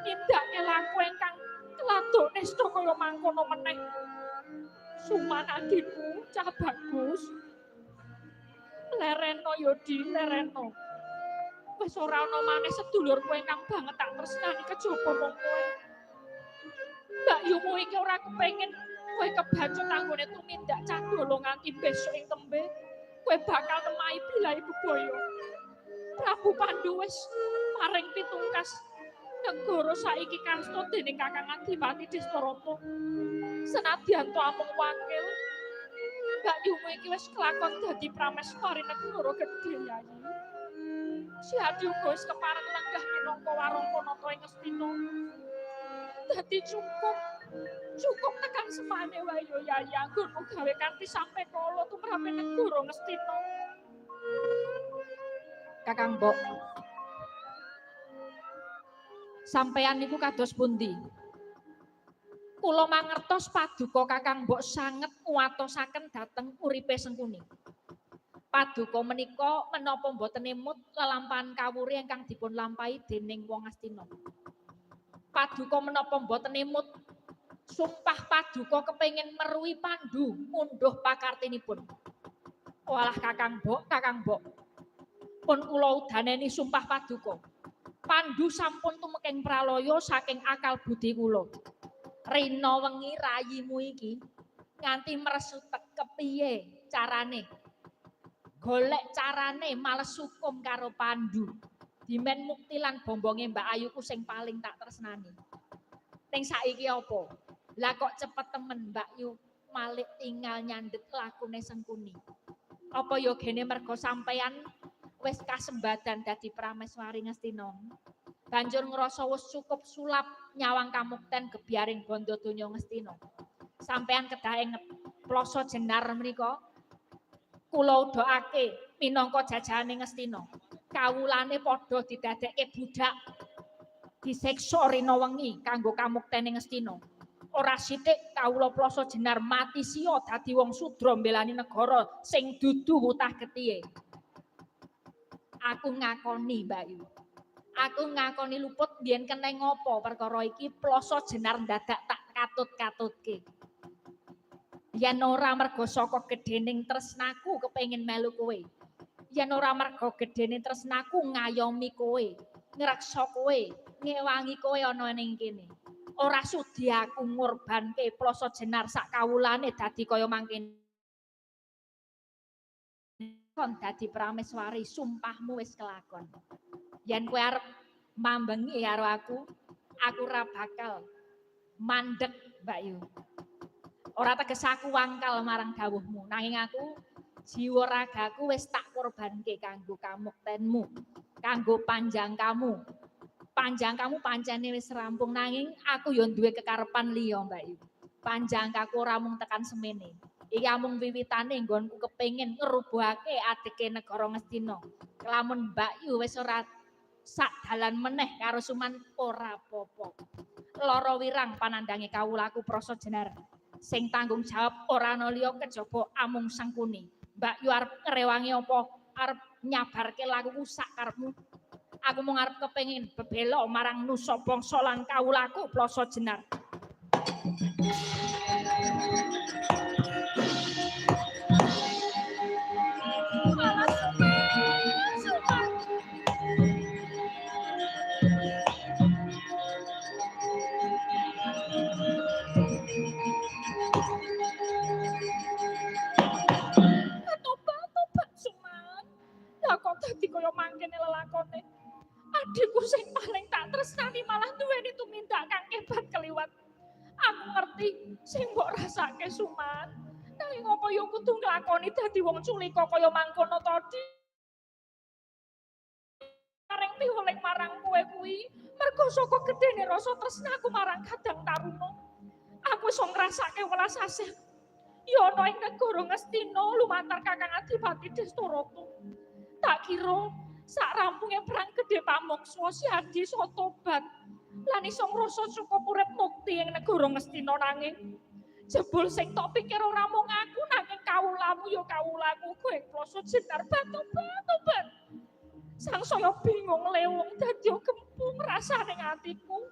Nindakake laku ingkang keladuk nista kaya mangkono meneh. Suman adhiku, cah bagus. Lereno ya Di, lereno. Wis ora ana maneh sedulurku ingkang banget tak tresnani kejaba mung kowe. Mbak Yumu iki ora kepengin kowe kebacut anggone tumindak candala nganti besok ing tembe kowe bakal nemahi bilahi bebaya. Prabu Pandu wis paring pitungkas negara saiki kasta dening Kakang Adipati Destarata. Senadyan to amung wakil, Mbak Yumu iki wis kelakon dadi prameswari negara gedhe Yayi. Si Adi uga wis kepareng lenggah minangka warangka nata ing Ngastina. Dadi cukup tekan semane wae yo Yayi anggonmu gawe kanthi sampe kala tumrape negara Ngastina. Kakang Mbok, sampeyan niku kados pundi? Kula mangertos paduka Kakang Mbok sanget nguwatosaken dhateng uripe Sengkuni. Paduka menika menapa mboten emut lelampahan kawuri ingkang dipun lampahi dening wong Ngastina. Paduka menapa mboten emut sumpah paduka kepengin meruhi Pandu ngunduh pakartinipun. Walah Kakang Mbok, Kakang Mbok. Pun kula udaneni sumpah paduka. Pandu sampun tumeking pralaya saking akal budi kula. Rina wengi rayimu iki nganti mresutek kepiye carane? Golek carane males hukum karo Pandu. Dimen mukti lan bombonge Mbak Ayuku sing paling tak tresnani. Ning saiki apa? Lah kok cepet temen Mbak Yu malik tinggal nyandhet lakune Sengkuni. Apa ya gene mergo sampeyan wis kasembadan dadi prameswari Ngastina. Banjur ngrasa wis cukup sulap nyawang kamukten gebyaring bondo donya Ngastina. Sampeyan kedah inget ploso jenar menika kula udhokake minangka jajahane Ngastina. Kawulane padha didadekke budak, disiksa rina wengi kanggo kamuktene Ngastina. Ora sithik kawula ploso jenar mati sia dadi wong sudra mbelani negara sing dudu wutah getihe. Aku ngakoni Mbak Yu. Aku ngakoni luput biyen keneng ngopo perkara iki ploso jenar ndadak tak katut-katutke. Yen ora mergo saka gedhening tresnaku kepengin melu kowe. Yen ora mergo gedhene tresnaku ngayomi kowe, ngreksa kowe, ngewangi kowe ana ning kene. Ora sudi aku ngorbanke ploso jenar sak kawulane dadi kaya mangkene. Kon dadi prameswari sumpahmu wis kelakon. Yen kowe arep mambengi karo aku, aku ora bakal mandek Mbak Yu. Ora teges aku wangkal marang dawuhmu, nanging aku jiwa ragaku wis tak korbanke kanggo kamuktenmu, kanggo panjang kamu. Panjang kamu pancene wis rampung nanging aku ya duwe kekarepan liya Mbak Yu. Panjang kaku ora mung tekan semene. Iki amung wiwitane nggonku kepengin ngrubuhake adeke negara Ngastina. Lamun Mbak Yu wis ora sak dalan meneh karo Suman ora apa-apa. Lara wirang panandange kawulaku Prasa Jenar. Sing tanggung jawab ora ana liya kejaba amung Sengkuni. Mbak Yu arep ngrewangi apa? Arep nyabarke lakuku sak karepmu. Aku mung arep kepengin bebela marang nusa bangsa lan kawulaku Prasa Jenar. Malah Suman, Suman. Tobat, tobat Suman. Lah kok dadi kaya mangkene lelakone. Adikku sing paling tak tresnani malah duweni tumindak kang hebat keliwat. Aku ngerti sing mbok rasake Suman. Nanging apa ya kudu nglakoni dadi wong culika kaya mangkono to, Dik? Paring piweling marang kowe kuwi mergo saka gedhene rasa tresnaku marang Kadang Taruna. Aku iso ngrasake welas asih ya ana ing negara Ngastina lumantar Kakang Adipati Destarata. Tak kira sak rampunge perang gedhe pamoksa si Adi iso tobat lan iso ngrasa cukup urip mukti ing negara Ngastina, nanging jebul sing tok pikir ora mung aku nanging kawulamu ya kawulaku kowe Ploso Jenar. Batobat tobat. Sangsaya bingung lewung dadi gempung rasane atiku.